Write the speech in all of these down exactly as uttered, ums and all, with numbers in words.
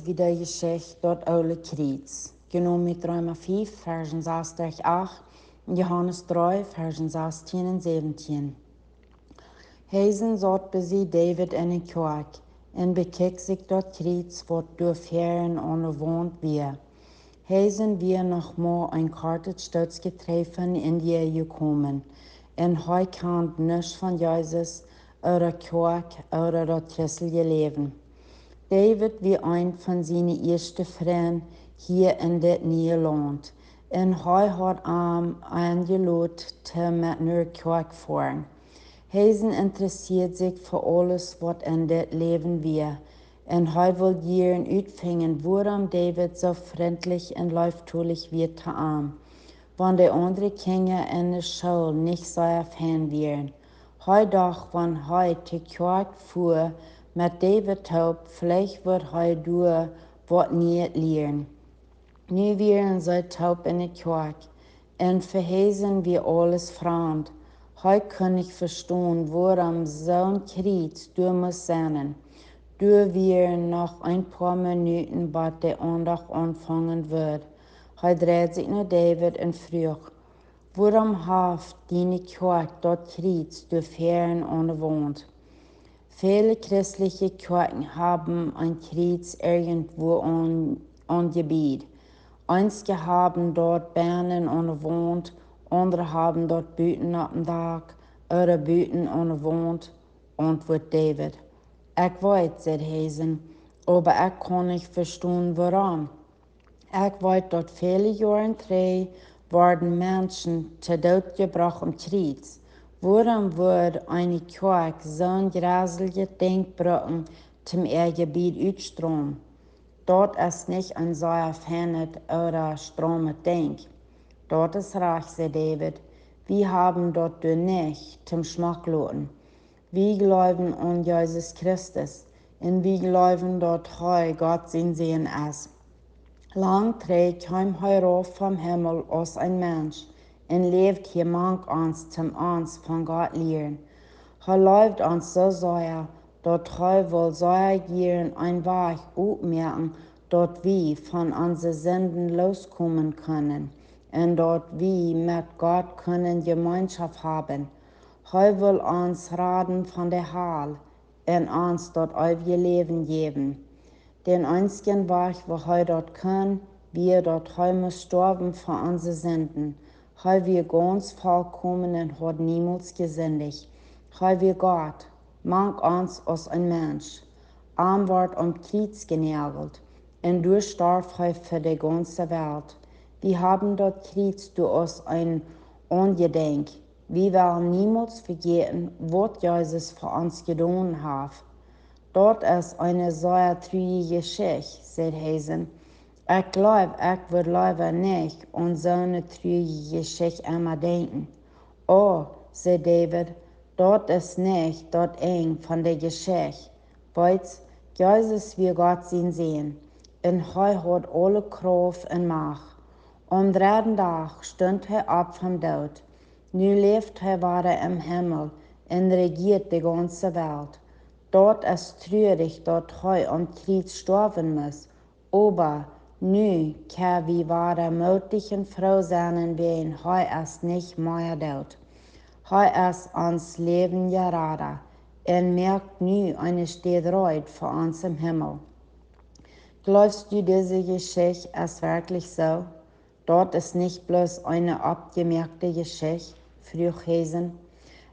Wie de Jeschicht daut oole Kjriez. Jenomen ut Reema fief, Varschen sas derch acht, un Johanes dree, Varschen sastieen un säwentieen. Hesen saut bie David enne Kjoakj un bekjikjt sikj daut Kjriez, waut doa väaren aun de Waunt wia. Hesen wia noch mau een kortet Stootje trigj von Indien jekomen, un hee kjand nuscht von Jesus ooda Kjoakj ooda daut christelje Läwen. David wia een von siene ieeschte Frind hia en dit niee Launt, un hee haud am enjelot to met no de Kjoakj foaren. Hesen interessieed sikj fa aules, waut en dit Läwen wia, un hee wull jieren utfinjen, wuarom David soo frintlich un leeftolich wia to am, wan de aundre Kjinja en de School nich sea fein wieren. Hee docht, wan hee to Kjoakj fua met David toop, veleicht wudd hee doa waut Nieet lieren. Nu wieren see toop enne Kjoakj, un fa Hesen wia aules framd. Hee kunn nich vestonen, wuarom soon Kjriez doa must sennen. Doa wieren noch een poa Minuten, bat de Aundacht aunfangen wudd. Hee dreid sikj no David un fruach: Wuarom haft diene Kjoakj daut Kjriez doa väaren aun de Waunt? Väle christelje Kjoakjen haben een Kjriez irjentwua aun, aun Jebäd. Eenje haben daut bennen aun de Waunt, aundre haben daut buten oppem Dak ooda buten aun de Waunt, auntwuad David. Ekj weet, säd Hesen, oba ekj kaun nich vestonen, wuarom. Ekj weet, daut väle Joaren trigj worden Menschen to Doot jebrocht aum Kjriez. Wuarom wudd eene Kjoakj soon jreseljet Dinkj brucken, toom äa Jebäd utstraumen? Daut es nich een sea feinet ooda straumet Dinkj. Daut es rajcht, säd David. Wie haben daut doa nich toom schmock loten. Wie jleewen aun Jesus Christus, un wie jleewen, daut hee Gott sien Sän es. Lang trigj kjeem hee rauf vom Himmel aus een Mensch un läwd hia mank ons, toom ons von Gott lieren. Hee leeft ons soo sea, daut hee wull sea jieren een Wajch opmoaken, daut wie von onse Sinden loskomen kunnen un daut wie met Gott kunnen Jemeenschoft haben. Hee wull ons raden von de Hal un ons daut eewje Läwen jäwen. Dän eensjen Wajch, woo hee daut kunn, wia, daut hee must stoawen fa onse Sinden. Hee wia gaunz volkomen un haud niemols jesindicht. Hee wia Gott, mank ons aus een Mensch. Am wort aum Kjriez jenäajelt, un doa storf hee fa de gaunze Welt. Wie haben daut Kjriez doa aus een Aunjedenkj. Wie wellen niemols vejäten, waut Jesus fa ons jedonen haft. Daut es eene sea truaje Jeschicht, säd Hesen. Ekj jleew, ekj wudd leewa nich aun soone truaje Jeschicht emma denkjen. O, säd David, daut es nich daut Enj von de Jeschicht. Weetst, Jesus wia Gott sien Sän, un hee haud aule Krauft un Macht. Aum dredden Dach stunt hee opp vom Doot. Nu läft hee wada em Himmel un rejieet de gaunze Welt. Daut es truarich, daut hee aum Kjriez stoawen must, oba nu kjenn wie wada mootich un froo sennen, wiels hee es nich mea doot. Hee es ons läwendja Rada un moakt nu eene Städ reed fa ons em Himmel. Jleefst du, dise Jeschicht es werkjlich soo? Daut es nich bloos eene oppjemoakte Jeschicht? fruach Hesen.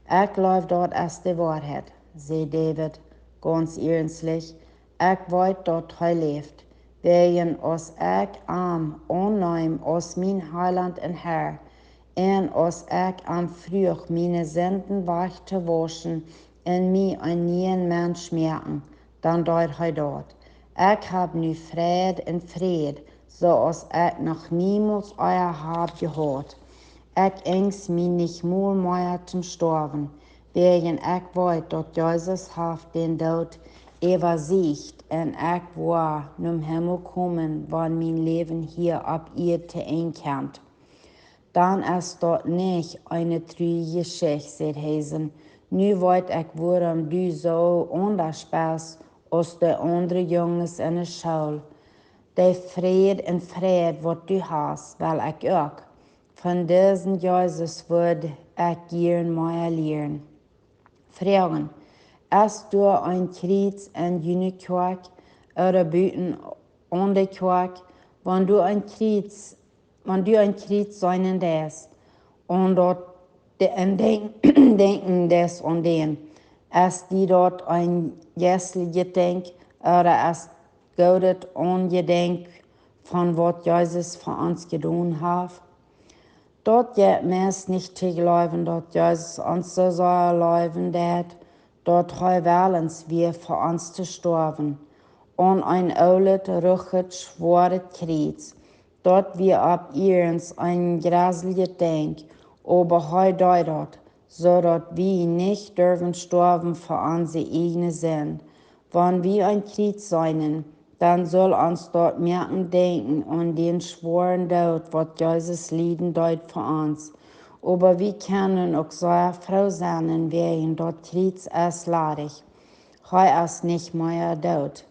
Ekj jleew, daut es de Woarheit, säd David gaunz iernstlich. Ekj weet, daut hee läft, wäajen aus ekj am aunneem aus mien Heilaunt un Herr, un aus ekj am fruach, miene Sinden wajch to wauschen un mie een nieen Mensch moaken, dan deed hee daut. Ekj hab nu Freid un Fräd, soo aus ekj noch niemols ea hab jehaut. Ekj enjst mie nich mol mea toom stoawen, wäajen ekj weet, daut Jesus haft dän Doot äwasieecht un ekj woa nom Himmel komen, wan mien Läwen hia opp Ieed to Enj kjemt. Dan es daut nich eene truaje Jeschicht, säd Hesen. Nu weet ekj, wuarom du soo aundasch best aus de aundre Junges enne School. De Fräd un Freid waut du hast, well ekj uk. Von disen Jesus wudd ekj jieren mea lieren. Froagen: Es doa een Kjriez en june Kjoakj ooda buten aun de Kjoakj? Wan du een Kjriez, wan du een Kjriez seenen deist, un daut de, un denkj-, denkjen deist aun dän, es die daut een jeistlichet Denkj ooda es goodet Aunjedenkj von waut Jesus fa ons jedonen haft? Daut jeit meist nich to jleewen, daut Jesus ons soo sea leewen deed, daut hee wellens wia fa ons to stoawen, aun een oolet, ruchet, schwoaret Kjriez. Daut wia opp ieescht een jreslichet Dinkj, oba hee deed daut, soo daut wie nich durwen stoawen fa onse ieejne Sind. Wan wie een Kjriez seenen, dan sull ons daut moaken denkjen aun dän schwoaren Doot, waut Jesus lieden deed fa ons. Oba wie kjennen uk sea froo sennen, wäajen daut Kjriez es ladich. Hee es nich mea doot.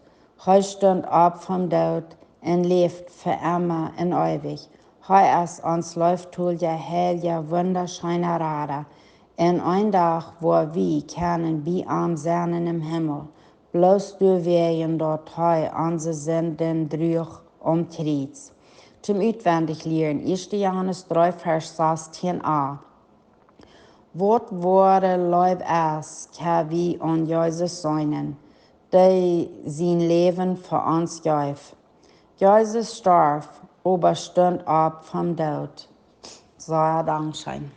Hee stunt opp vom Doot un läft fa emma un eewich. Hee es ons leeftolja, heilja, wundascheena Rada. Un een Dach woa wie kjennen bie am sennen em Himmel, bloos doawäajen daut hee onse Sinden druach aum Kjriez. Toom utwendich lieren, ieeschte Johanes dree, Varsch sastieen a. Waut woare Leew es, kjenn wie aun Jesus seenen, dee sien Läwen fa ons jeef. Jesus storf, oba stunt opp vom Doot. Sea dankscheen.